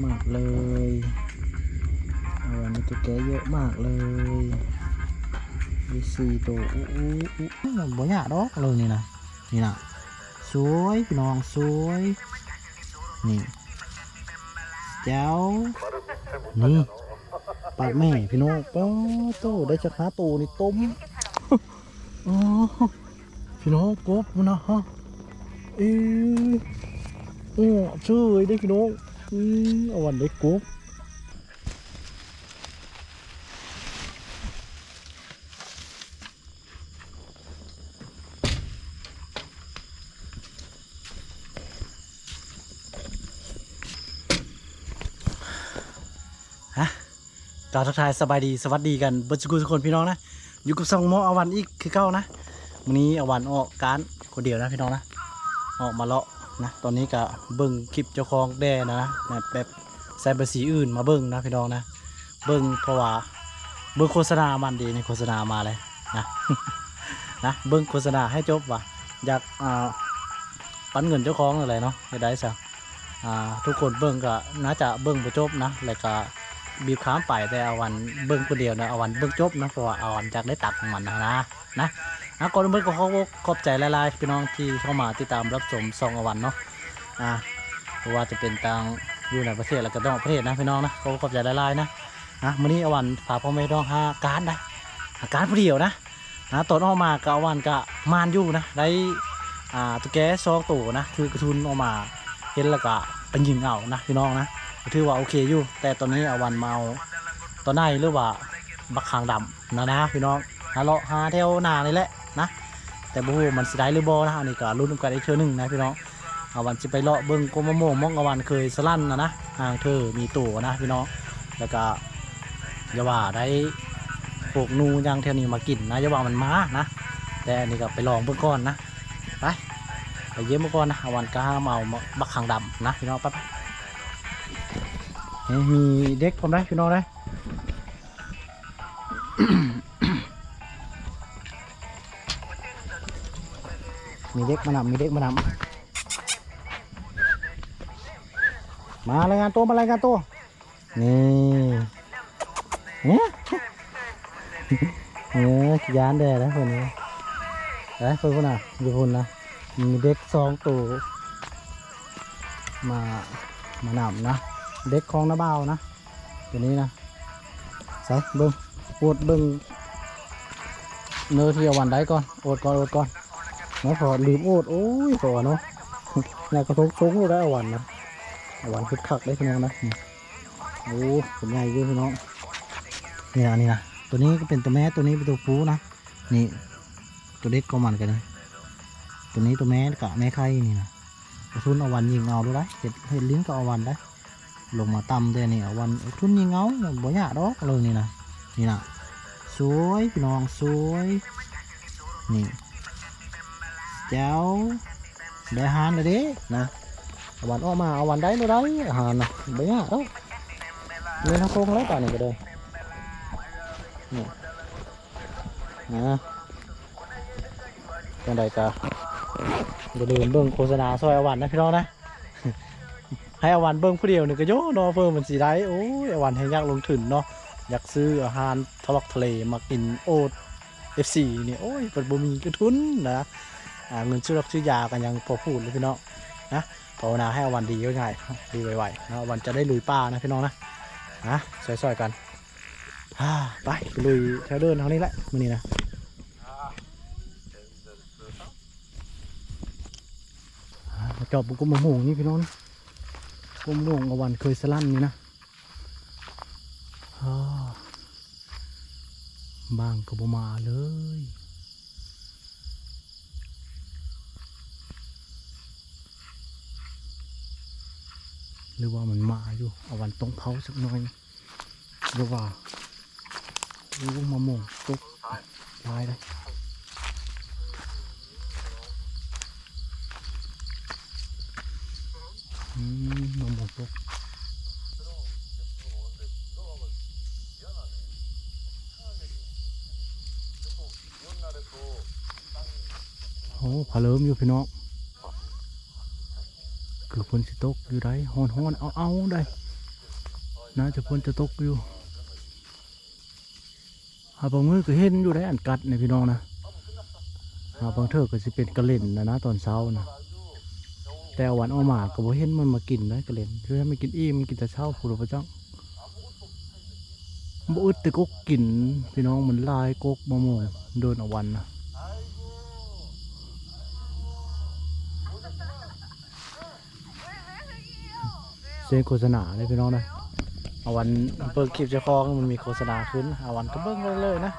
ມາກເລີຍ ເອົາອັນນີ້ ຕຸກແກເຍອະມາກເລີຍ ມີສີ່ໂຕ. ອຸ ອຸ ອຸ ບໍ່ຍາກດອກເລີຍນີ້ນະ ນີ້ນະ ສວຍພີ່ນ້ອງ ສວຍ ນີ້ ແຈ່ວ ນີ້ ປາກແມ່ພີ່ນ້ອງ. ປາດໂທ້ ໄດ້ຈັກຫ້າໂຕນີ້ຕົ້ມ. ອໍ ພີ່ນ້ອງ ກົບພຸ້ນນະ ເອີ ໂອ້ ເຈີຍເດ້ພີ່ນ້ອງ. ອື ອາວັນໄດ້ກົບ. ຮະ ກ່າວທັກທາຍສະບາຍດີ ສະຫວັດດີກັນເບິດສູ່ຜູ້ທຸກຄົນພີ່ນ້ອງນະ. ຢູ່ກັບຊ່ອງໝໍອາວັນອີກຄືເກົ່ານະ. ມື້ນີ້ອາວັນອອກການຄົນດຽວນະພີ່ນ້ອງນະ ອອກມາເລາະນະ. ຕອນນີ້ກະເບິ່ງຄລິບເຈົ້າຂອງແດ່ນະ ແບບ ແບບໃຊ້ບັນຊີອື່ນມາເບິ່ງນະພີ່ນ້ອງນະ. ເບິ່ງ ເພາະວ່າເບິ່ງໂຄສະນາມັນເດ ໃນໂຄສະນາມາເລີຍນະ ນະ ເບິ່ງໂຄສະນາໃຫ້ຈົບວ່າ ຢາກ ອ່າ ປັນເງິນເຈົ້າຂອງນັ້ນແຫຼະເນາະ ເຮັດໄດ້ຊະ. ອ່າ ທຸກຄົນເບິ່ງກໍໜ້າຈະເບິ່ງບໍ່ຈົບນະ ແລ້ວກໍບີບຂ້າມໄປ ແຕ່ອາວັນເບິ່ງຄົນດຽວນະ ອາວັນເບິ່ງຈົບນະ ເພາະວ່າອາວັນຢາກໄດ້ຕັງຂອງມັນນະ ນະ. ອ່າ ກ່ອນອື່ນກໍຂໍຂອບໃຈຫຼາຍໆ ພີ່ນ້ອງທີ່ເຂົ້າມາຕິດຕາມຮັບຊົມຊ່ອງອາວັນເນາະ. ອ່າ ບໍ່ວ່າຈະເປັນທາງຢູ່ໃນປະເທດ ແລ້ວກໍນອກປະເທດນະພີ່ນ້ອງນະ ຂໍຂອບໃຈຫຼາຍໆນະ. ອ່າ ມື້ນີ້ອາວັນພາພໍ່ແມ່ພີ່ນ້ອງຫາການໄດ໋ ຫາການຜູ້ດຽວນະ. ອ່າ ຕອນອອກມາກໍອາວັນກໍມ່ວນຢູ່ນະ ໄດ້ ອ່າ ຕຸກແກສອງໂຕນະ ຖືກະທຸນອອກມາ ເຫັນແລ້ວກໍໄປຍິງເອົານະພີ່ນ້ອງນະ ກໍຖືວ່າໂອເຄຢູ່. ແຕ່ຕອນນີ້ອາວັນມາເອົາຕອນໃນ ຫຼືວ່າບັກຄາງດຳນະ ນະພີ່ນ້ອງ ຫາເລາະຫາແຖວໜ້ານີ້ແຫຼະນະ ແຕ່ບໍ່ຮູ້ມັນຊິໄດ້ຫຼືບໍ່ນະ. ອັນນີ້ກໍລຸ້ນນຳກັນອີກເທື່ອໜຶ່ງນະພີ່ນ້ອງ. ອາວັນຊິໄປເລາະເບິ່ງກົກມະມ່ວງ ໝ່ອງອາວັນເຄີຍສະຫຼັ່ນນະນະ ຫ່າງເທີມີໂຕນະພີ່ນ້ອງ. ແລ້ວກໍຢ່າວ່າໄດ້ ພວກໜູຫຍັງແຖວນີ້ມາກິນນະ ຢ່າວ່າມັນມານະ. ແຕ່ອັນນີ້ກໍໄປລອງເບິ່ງກ່ອນນະ. ໄປ ໄປຢ້ຽມເບິ່ງກ່ອນນະ. ອາວັນກໍຫາມາເອົາບັກຄາງດຳນະພີ່ນ້ອງ. ໄປ ໄປ ເອີ ມີເດັກພ້ອມໄດ໋ພີ່ນ້ອງເດີ. ມີເດັກມານຳ ມີເດັກມານຳ. ມາລາຍງານຕົວ ມາລາຍງານຕົວ. ນີ້ ເອີ ຢ້ານແດ່ນະເພິ່ນ. ໄປເພິ່ນພຸ້ນນະ ຢູ່ພຸ້ນນະ ມີເດັກສອງໂຕ ມາ ມານຳນະ ເດັກຂອງນ້າບ່າວນະ ຕົວນີ້ນະ. ໃສ ເບິ່ງ ອວດເບິ່ງເນີທີ່ອາວັນໄດ້ກ່ອນ ອວດກ່ອນ ອວດກ່ອນນະ ເພາະລືມອວດ. ໂອ້ຍ ເພາະວ່າເນາະ ຍາກກະທົງຊົງໂລດໄດ໋ອາວັນນະ. ອາວັນຄຶກຄັກເດ້ພີ່ນ້ອງນະ. ໂອ້ ຕົວໃຫຍ່ຢູ່ພີ່ນ້ອງ. ນີ້ນະ ນີ້ນະ ຕົວນີ້ກໍເປັນຕົວແມ່ ຕົວນີ້ເປັນຕົວຜູ້ນະ. ນີ້ ຕົວເດັກຂອງມັນກໍນີ້ ຕົວນີ້ຕົວແມ່ ແລ້ວກໍແມ່ໄຂ່ນີ້ນະ. ກະທຸນອາວັນຍິງເອົາໂລດໄດ໋ ເຮັດ ເຮັດລິ້ນກັບອາວັນໄດ໋. ລົງມາຕ່ຳແຕ່ນີ້ ອາວັນ ອາທຸນຍິງເອົາ ບໍ່ຍາກດອກເລື່ອງນີ້ນະ. ນີ້ນະ ສວຍພີ່ນ້ອງ ສວຍ. ນີ້ ແຈ່ວ ໄດ້ອາຫານແລ້ວເດ້ນະ. ອາວັນອອກມາ ອາວັນໄດ້ບໍ່ໄດ້ອາຫານນະ ບໍ່ຍາກດອກ. ແມ່ນທາງໂຄ້ງແລ້ວບາດນີ້ກໍໄດ້. ນີ້ ນະ ຈັ່ງໃດກໍຢ່າລືມເບິ່ງໂຄສະນາຊ່ອຍອາວັນນະພີ່ນ້ອງນະ. ໃຫ້ອາວັນເບິ່ງຜູ້ດຽວນີ້ກໍໂຍເນາະ ເພື່ອມັນຊິໄດ້. ໂອ້ຍ ອາວັນແຮງຢາກລົງທຶນເນາະ ຢາກຊື້ອາຫານທະລອກທະເລມາກິນໂອດ ເອັຟຊີ ນີ້. ໂອ້ຍ ເພິ່ນບໍ່ມີກະທຶນນະ ອ່າ ເງິນຊື້ດອກຊື້ຢາກໍຍັງພໍພູດເລີຍພີ່ນ້ອງນະ. ພາວະນາໃຫ້ອາວັນດີໄວໆ ດີໄວໆເນາະ ອາວັນຈະໄດ້ລຸຍປ່ານະພີ່ນ້ອງນະ. ນະ ຊ່ອຍໆກັນ. ອ່າ ໄປ ໄປລຸຍແຖວເດີ່ນເຮົານີ້ແຫຼະມື້ນີ້ນະ. ອ່າ ມາຈອບເບິ່ງກົກມະມ່ວງນີ້ພີ່ນ້ອງ ກົກມະມ່ວງອາວັນເຄີຍສະຫຼັ່ນນີ້ນະ. ອ່າ ບາງກໍບໍ່ມາເລີຍ ຫຼືວ່າມັນມາຢູ່. ອາວັນຕ້ອງເຜົາຈັກໜ່ອຍ ຫຼືວ່າ ໂອ້ ມະມ່ວງຕົກຫຼາຍເດ້. ອືມ ມະມ່ວງຕົກ. ໂອ້ ຟ້າເລີ່ມຢູ່ພີ່ນ້ອງ ຄືຝົນຊິຕົກຢູ່ໃດ໋. ຮ້ອນໆ ເອົາໆ ໃດ໋. ໜ້າຈະຝົນຈະຕົກຢູ່. ຫາບາງມື້ກໍເຫັນຢູ່ໄດ໋ ອັນກັດນີ້ພີ່ນ້ອງນະ. ຫາບາງເທື່ອກໍຊິເປັນກະເລັນນະນະ ຕອນເຊົ້ານະ. ແຕ່ອາວັນອອກມາກໍບໍ່ເຫັນມັນມາກິນໄດ໋ ກະເລັນ. ຄືໃຫ້ມັນກິນອີ່ມ ມັນກິນແຕ່ເຊົ້າພຸ້ນລະປະຈັກ. ບໍ່ອຶດແຕ່ກົກກິນພີ່ນ້ອງ, ມັນຫຼາຍກົກມະມ່ວງເດີ່ນອາວັນນະ. ເສັງໂຄສະນາເດ້ພີ່ນ້ອງເດີ. ອາວັນເບິ່ງຄລິບເຈົ້າຂອງ ມັນມີໂຄສະນາຂຶ້ນ ອາວັນກໍເບິ່ງໄດ້ເລີຍນະ.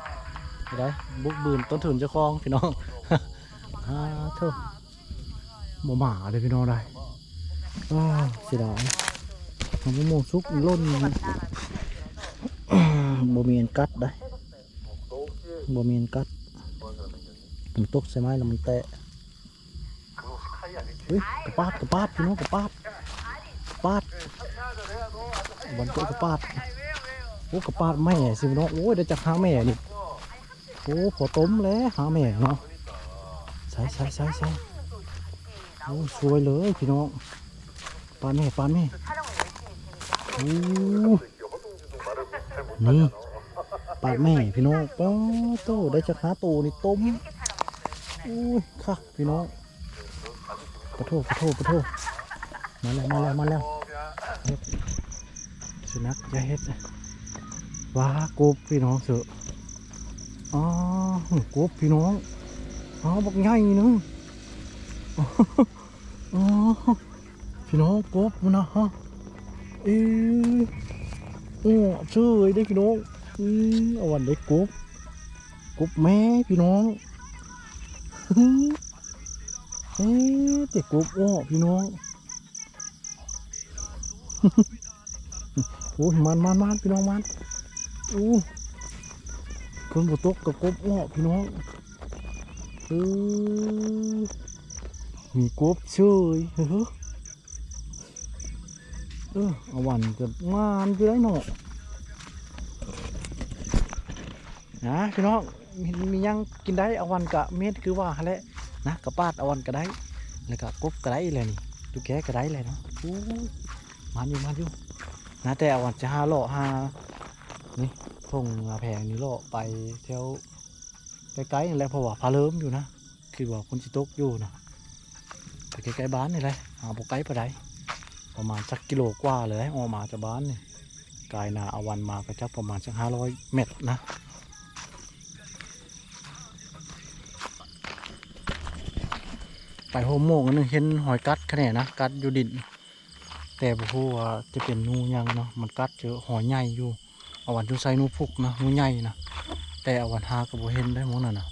ໄດ້ບຸກບືນຕົ້ນທຶນເຈົ້າຂອງພີ່ນ້ອງ. ອາໂທ້ ບໍ່ມາເດ້ພີ່ນ້ອງເດີ. ອ້າ ເສຍດາຍ ເອົາມະມ່ວງສຸກຫຼົ່ນ. ບໍ່ມີອັນກັດໄດ໋ ບໍ່ມີອັນກັດ. ມັນຕົກໃສ່ໄມ້ແລ້ວມັນແຕະ. ເຮີ້ຍ ກະປາດ ກະປາດພີ່ນ້ອງ ກະປາດ ກະປາດ. ມັນກໍກະປາດ. ໂອ້ ກະປາດແມ່ຊິພີ່ນ້ອງ. ໂອ້ຍ ໄດ້ຈັກຫ້າແມ່ນີ້. ໂອ້ ພໍຕົ້ມແລ້ວຫ້າແມ່ເນາະ. ໃສ່ ໃສ່ ໃສ່ ໃສ່. ໂອ້ ສວຍເລີຍພີ່ນ້ອງ. ປາດແມ່ ປາດແມ່. ໂອ້ ນີ້ ປາດແມ່ພີ່ນ້ອງ. ປາດໂທ້ ໄດ້ຈັກຫ້າໂຕນີ້ຕົ້ມ. ໂອ້ຍ ຄັກພີ່ນ້ອງ. ປະໂທ້ ປະໂທ້ ປະໂທ້. ມາແລ້ວ ມາແລ້ວ ມາແລ້ວ. ເຮັດ ສຸນັກຢ່າເຮັດ. ວ້າ ກົບພີ່ນ້ອງເສີ. ອ້າ ກົບພີ່ນ້ອງ. ອ້າ ບັກໃຫຍ່ໜຶ່ງ. ອໍ ພີ່ນ້ອງ ກົບພຸ້ນນະ. ເອີ ໂອ້ ເຊີຍເດ້ພີ່ນ້ອງ. ອືມ ອາວັນໄດ້ກົບ ກົບແມ່ພີ່ນ້ອງ. ເອີ ແຕ່ກົບອອກພີ່ນ້ອງ. ໂອ້ຍ ມານ ມານ ມານ ພີ່ນ້ອງ ມານ. ໂອ້ ຝົນບໍ່ຕົກກໍກົບອອກພີ່ນ້ອງ. ເອີ ມີກົບເຊີຍ. ເອີ ອາວັນກໍມານຢູ່ໄດ໋ເນາະ. ນະ ພີ່ນ້ອງ ມີ ມີຫຍັງກິນໄດ້ ອາວັນກະເມັດຄືວ່າຫັ້ນແຫຼະນະ. ກະປາດອາວັນກະໄດ້ ແລ້ວກະກົບກະໄດ້ແຫຼະນີ້ ຕຸກແກກະໄດ້ແຫຼະເນາະ. ໂອ້ຍ ມານຢູ່ ມານຢູ່ນະ. ແຕ່ອາວັນຈະຫາເລາະຫານີ້ ທົ່ງນາແພງນີ້ ເລາະໄປແຖວໃກ້ໆນັ້ນແຫຼະ ເພາະວ່າຟ້າເລີມຢູ່ນະ. ຄິດວ່າຝົນຊິຕົກຢູ່ນະ. ໄປໃກ້ໆບ້ານນີ້ແຫຼະ ຫາບໍ່ໄກປານໃດ ປະມານຈັກກິໂລກວ່າເລີຍ ອອກມາຈາກບ້ານນີ້. ກາຍໜ້າອາວັນມາກໍຈັກປະມານຈັກຫ້າຮ້ອຍແມັດນະ. ໄປຫົກໂມງອັນໜຶ່ງ ເຫັນຮອຍກັດຂະແໜນະ ກັດຢູ່ດິນ ແຕ່ບໍ່ຮູ້ວ່າຈະເປັນໜູຫຍັງເນາະ. ມັນກັດເຈີຮອຍໃຫຍ່ຢູ່. ອາວັນຢູ່ໃສ່ໜູພຸກນະ ໜູໃຫຍ່ນະ ແຕ່ອາວັນຫາກໍບໍ່ເຫັນໄດ໋ໝ່ອງນັ້ນນະ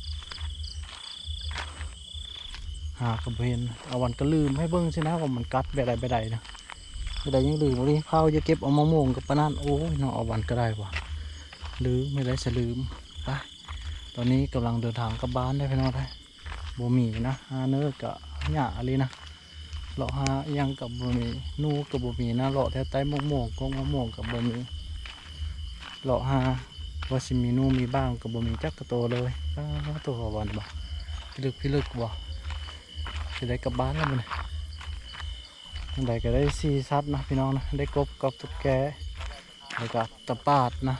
ຫາກໍບໍ່ເຫັນ. ອາວັນກໍລືມໃຫ້ເບິ່ງຊີ້ນະ ວ່າມັນກັດແບບໃດແບບໃດນະ ແບບໃດຍັງລືມ. ໂອ້ຍ ພາວຢ່າເກັບເອົາມະມ່ວງກັບປານນັ້ນ. ໂອ້ຍເນາະ ອາວັນກໍໄດ້ວ່າ ລືມ ເຮັດໄດ້ຊະລືມ. ໄປ ຕອນນີ້ກຳລັງເດີນທາງກັບບ້ານໄດ໋ພີ່ນ້ອງເອີຍ. ບໍ່ມີນະ ຫາເນີກະຍາກອີ່ຫຼີນະ ເລາະຫາອີ່ຫຍັງກະບໍ່ມີ ໜູກະບໍ່ມີນະ. ເລາະແຖວໃຕ້ໝາກມ່ວງ ກົກໝາກມ່ວງກະບໍ່ມີ ເລາະຫາວ່າຊິມີໜູມີບ້າງກະບໍ່ມີຈັກໂຕເລີຍ. ອ້າ ໂຕ ວ່າວ່ານະ ພິລຶກພິລຶກບໍ່. ຊິໄດ້ກັບບ້ານແລ້ວມື້ນີ້ ຈັ່ງໃດກະໄດ້ສີ່ສັດນະພີ່ນ້ອງນະ ໄດ້ກົບກັບຕຸກແກ ແລ້ວກະຕະປາດນະ.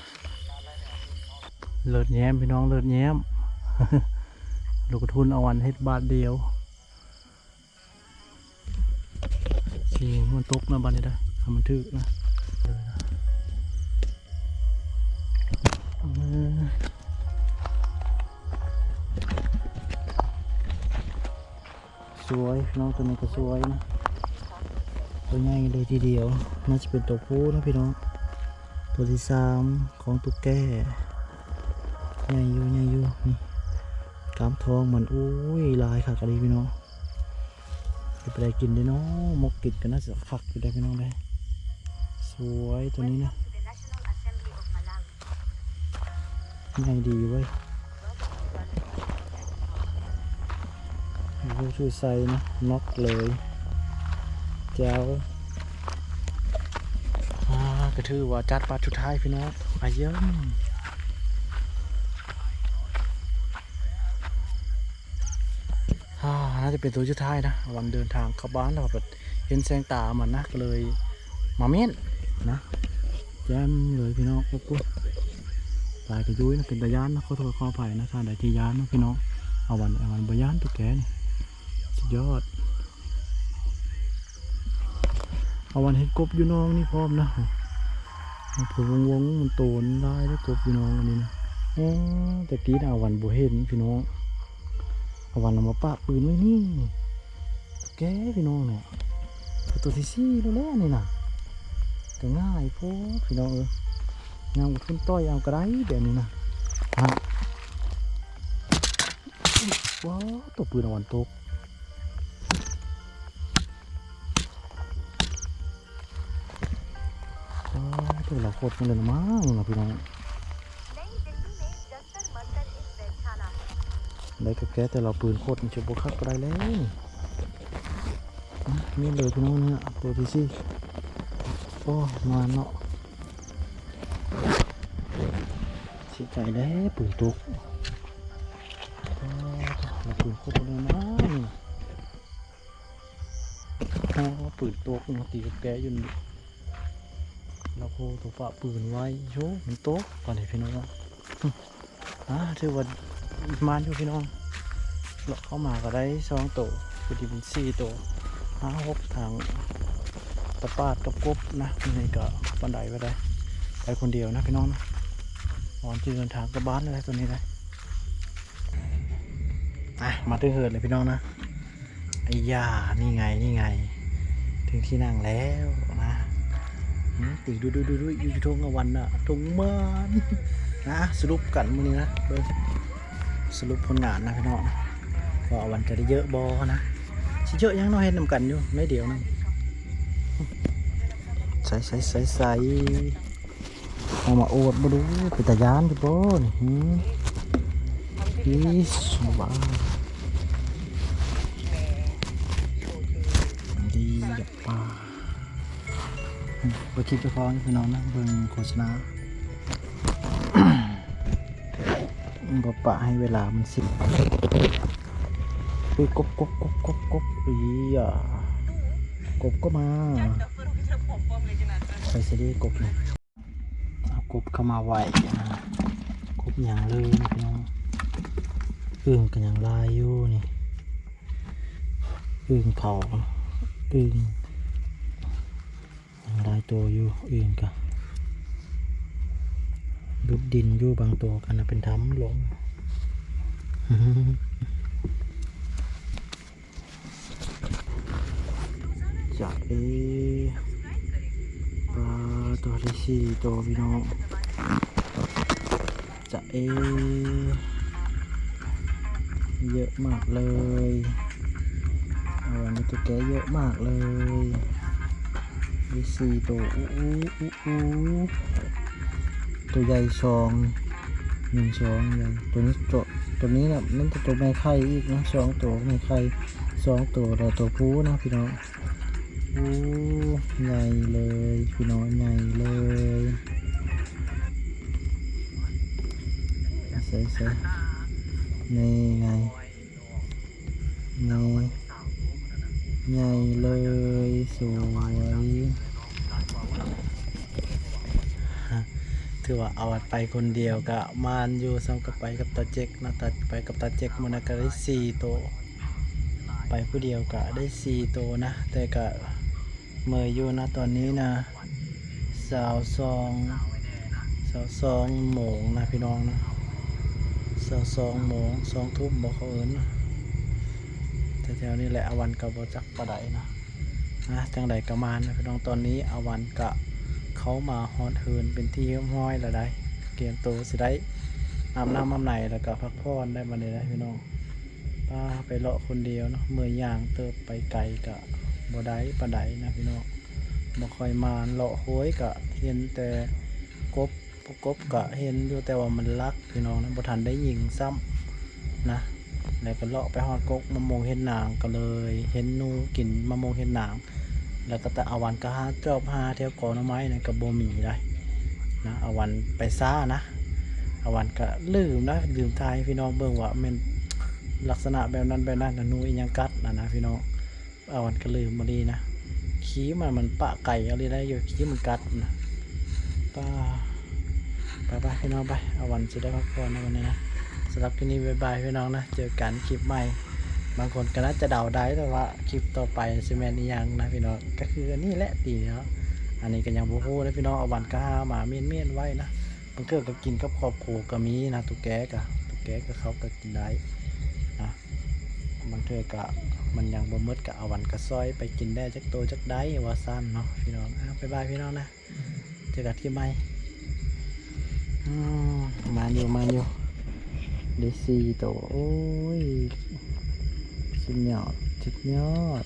ເລີດແຍ້ມພີ່ນ້ອງ ເລີດແຍ້ມ. ລູກກະທຸນອາວັນເຮັດບາດດຽວ. ຊິມັນຕົກນະບາດນີ້ໄດ໋ ຖ້າມັນຖືກນະ. ເອີ ສວຍເນາະ ໂຕນີ້ກໍສວຍນະ ໂຕໃຫຍ່ເລີຍທີດຽວ. ໜ້າຈະເປັນໂຕຜູ້ນະພີ່ນ້ອງ ໂຕທີສາມຂອງຕຸກແກ. ໃຫຍ່ຢູ່ ໃຫຍ່ຢູ່. ນີ້ ກ້າມທ້ອງມັນ ໂອ້ຍ ຫຼາຍຄັກອີ່ຫຼີພີ່ນ້ອງ. ເປັນໄປໄດ້ກິນເດ້ເນາະ ໝົກກິນກໍໜ້າຈະຄັກຢູ່ໄດ໋ພີ່ນ້ອງເດ້. ສວຍໂຕນີ້ນະ. ໃຫຍ່ດີເວີຍ ບໍ່ຮູ້ຊິໃສ່ນະ ນັກເລີຍ ແຈ່ວ. ອ່າ ກໍຖືວ່າຈັດບາດສຸດທ້າຍພີ່ນ້ອງ ອາເຢີມ. ອ່າ ໜ້າຈະເປັນໂຕສຸດທ້າຍນະ ວັນເດີນທາງເຂົ້າບ້ານແລ້ວ ເຫັນແສງຕາມັນນະ ກໍເລີຍມາເມັ້ນນະ. ແຈ່ມເລີຍພີ່ນ້ອງ. ໂອ້ໂຫ ຫຼາຍກະຍຸຍນະ ເປັນຕາຢ້ານນະ. ຂໍໂທດຂໍອະໄພນະ ທ່ານໃດທີ່ຢ້ານເນາະພີ່ນ້ອງ. ອາວັນ ອາວັນບໍ່ຢ້ານຕຸກແກນີ້ ສຸດຍອດ. ອາວັນເຫັນກົບຢູ່ໜອງນີ້ພ້ອມນະ. ໂອ້ໂຫ ວົງໆ ມັນໂຕນຫຼາຍເດ້ ກົບຢູ່ໜອງອັນນີ້ນະ. ໂອ້ ແຕ່ກີ້ນະ ອາວັນບໍ່ເຫັນພີ່ນ້ອງ. ອາວັນເອົາມາປະປືນໄວ້ນີ້ ແກພີ່ນ້ອງເນຍ. ໂຕທີສີ່ແລ້ວແຫຼະນີ້ນະ. ກະງ່າຍໂພດພີ່ນ້ອງເອີຍ. ຍ່າງອຸດທຸນຕ່ອຍເອົາກະໄດ້ແບບນີ້ນະ. ຮະ ວ້າ ໂຕປືນອາວັນຕົກ. ອໍ ຖືວ່າໂຄດມັນເລີຍນະມານີ້ນະພີ່ນ້ອງ. ໄດ້ກະແກະແຕ່ລະປືນໂຄດມັນຊິບໍ່ຄັກກະໄດ້ແລ້ວ. ນີ້ເລີຍພີ່ນ້ອງເນຍ ໂຕທີສີ່. ໂອ້ ມາເນາະ. ເສຍໃຈແລ້ວປືນຕົກ. ອໍ ລະປືນໂຄດເລີຍນະ. ອໍ ປືນຕົກເນາະ ຕີກັບແກຢູ່ນີ້. ລະໂພໂຕປະປືນໄວ້ ໂຫ ມັນຕົກປານໃດພີ່ນ້ອງ. ອາ ຖືວ່າມານຢູ່ພີ່ນ້ອງ. ເລາະເຂົ້າມາກະໄດ້ສອງໂຕ ພໍດີເປັນສີ່ໂຕ. ຫ້າ ຫົກ ທັງຕາປາດກັບກົບນະ. ນີ້ກະປານໃດບໍ່ໄດ້ ໄປຄົນດຽວນະພີ່ນ້ອງນະ. ອອນທີ່ເດີນທາງກັບບ້ານແລ້ວໂຕນີ້ໄດ໋. ອາ ມາເຖິງເຮືອນແລ້ວພີ່ນ້ອງນະ. ໄອ້ຢາ ນີ້ໄງ ນີ້ໄງ ເຖິງທີ່ນັ່ງແລ້ວນະ. ອືມ ຕີດຸຍໆ ຢູ່ທົ່ງອາວັນນະ ທົ່ງມານນະ. ສະຫຼຸບກັນມື້ນີ້ນະ ເບິ່ງ ສະຫຼຸບຜົນງານນະພີ່ນ້ອງ ວ່າອາວັນຈະໄດ້ເຍີະບໍ່ນະ. ຊິເຍີະຫຍັງເນາະ ເຮັດນຳກັນຢູ່ໜ້ອຍດຽວໜຶ່ງ. ໃສໆໆໆ ເອົາມາໂອດບໍ່ດູ ເປັນຕາຢ້ານຢູ່ບໍ່ນີ້. ອີສ ວ້າ ດີດອກປາ. ເບິ່ງຄລິບເຈົ້າຂອງພີ່ນ້ອງນະ ເບິ່ງໂຄສະນາ ບໍ່ປະໃຫ້ເວລາມັນສິ້ນ. ອຸ້ຍ ກົບ ກົບ ກົບ ກົບ ກົບ ອີຍາ ກົບກໍມາ. ໄປໃສເດກົບນີ້. ເອົາກົບເຂົ້າມາໄວ້ ກົບຍັງເລີຍພີ່ນ້ອງ. ອຶ່ງກະຍັງຫຼາຍຢູ່ນີ້ ອຶ່ງເຂົາ ອຶ່ງຍັງຫຼາຍໂຕຢູ່. ອຶ່ງກະດຸດດິນຢູ່ ບາງໂຕກະນະເປັນຖ້ຳລົງ. ຈະເອ ປາ ໂຕທີສີ່ໂຕພີ່ນ້ອງ. ຈະເອ ເຍີະມາກເລີຍ ອາວັນນີ້ໂຕແກເຍີະມາກເລີຍ. ໄດ້ສີ່ໂຕ. ອູ ອູ ອູ ອູ ໂຕໃຫຍ່ສອງ ໜຶ່ງ ສອງ ໃຫຍ່. ໂຕນີ້ ໂຕ ໂຕນີ້ນະ ມັນເປັນໂຕແມ່ໄຂ່ອີກນະ ສອງໂຕແມ່ໄຂ່ ສອງໂຕ ແລະໂຕຜູ້ນະພີ່ນ້ອງ. ໂອ້ ໃຫຍ່ເລີຍພີ່ນ້ອງ ໃຫຍ່ເລີຍ. ໃສ່ ໃສ່ ນີ້ໄງ ນີ້ ໃຫຍ່ເລີຍ ສວຍ. ຖືວ່າອາວັນໄປຄົນດຽວກະມ່ວນຢູ່ ສ່ຳກັບໄປກັບຕາເຈັກນະ ຕາ ໄປກັບຕາເຈັກມື້ນັ້ນກະໄດ້ສີ່ໂຕ. ໄປຜູ້ດຽວກະໄດ້ສີ່ໂຕນະ ແຕ່ກະເມື່ອຍຢູ່ນະ ຕອນນີ້ນະ ຊາວສອງ ຊາວສອງໂມງນະພີ່ນ້ອງນະ ຊາວສອງໂມງ ສອງທຸ່ມບໍ່ ເຂົາເອີ້ນນະ ແຖວໆນີ້ແຫຼະ. ອາວັນກະບໍ່ຈັກປານໃດນະ ນະ ຈັ່ງໃດກະມານະພີ່ນ້ອງ. ຕອນນີ້ອາວັນກະເຂົ້າມາຮອດເຮືອນເປັນທີ່ຮຽບຮ້ອຍແລ້ວໃດ໋ ກຽມໂຕຊິໄດ້ອາບນ້ຳອາບໃນ ແລ້ວກະພັກຜ່ອນໄດ້ບັດນີ້ໃດ໋ພີ່ນ້ອງ. ປາ ໄປເລາະຄົນດຽວເນາະ ເມື່ອຍຍ່າງເຕີບ ໄປໄກກະບໍ່ໄດ້ປານໃດນະພີ່ນ້ອງ ບໍ່ຄ່ອຍມານ. ເລາະໂຫຍກະເຫັນແຕ່ກົບ ກົບກະເຫັນຢູ່ ແຕ່ວ່າມັນລັກພີ່ນ້ອງນະ ບໍ່ທັນໄດ້ຍິງຊ້ຳນະ. ແລ້ວກະເລາະໄປຮອດກົກມະມ່ວງເຫັດໜາງ ກະເລີຍເຫັນໜູກິນມະມ່ວງເຫັດໜາງ. ແລ້ວກະຕາອາວັນກະຫາຈອບຫາແຖວກອໜໍ່ໄມ້ນັ້ນກະບໍ່ມີໃດ໋ນະ ອາວັນໄປຊ້ານະ. ອາວັນກະລືມນະ ລືມຖ່າຍໃຫ້ພີ່ນ້ອງເບິ່ງວ່າແມ່ນລັກສະນະແບບນັ້ນແບບນັ້ນນະ ໜູອີ່ຫຍັງກັດຫັ້ນນະພີ່ນ້ອງ. ອາວັນກະລືມອີ່ຫຼີນະ ຂີ້ມັນ ມັນປະໄກອີ່ຫຼີໄດ໋ ຂີ້ມັນກັດນະ. ໄປ ໄປໆ ພີ່ນ້ອງ ໄປ ອາວັນຊິໄດ້ພັກຜ່ອນໃນວັນນີ້ນະ. ສຳລັບຄລິບນີ້ ບາຍບາຍ ພີ່ນ້ອງນະ, ເຈີກັນຄລິບໃໝ່. ບາງຄົນກໍໜ້າຈະເດົາໄດ້ແລ້ວວ່າຄລິບຕໍ່ໄປຊິແມ່ນອີ່ຫຍັງນະ ພີ່ນ້ອງ, ກໍຄືອັນນີ້ແຫຼະຕິເນາະ. ອັນນີ້ກໍຍັງບໍ່ຮູ້ເດ້ ພີ່ນ້ອງ, ອາວັນກໍຫາມາມ້ຽນໆໄວ້ນະ. ບາງເທື່ອກໍກິນກັບຄອບຄົວກໍມີນະ, ຕຸກແກກໍ ຕຸກແກກໍເຂົາກໍກິນໄດ້ນະ. ບາງເທື່ອກໍມັນຍັງບໍ່ໝົດ ກໍອາວັນກໍຊ່ອຍໄປກິນແດ່ຈັກໂຕຈັກໄດວ່າຊັ້ນເນາະ ພີ່ນ້ອງ. ອ້າວ ບາຍບາຍ ພີ່ນ້ອງນະ. ເຈີກັນຄລິບໃໝ່. ອືມ ມາຢູ່ ມາຢູ່ ໄດ້ສີ່ໂຕ. ໂອ້ຍ ສຸດຍອດ ສຸດຍອດ.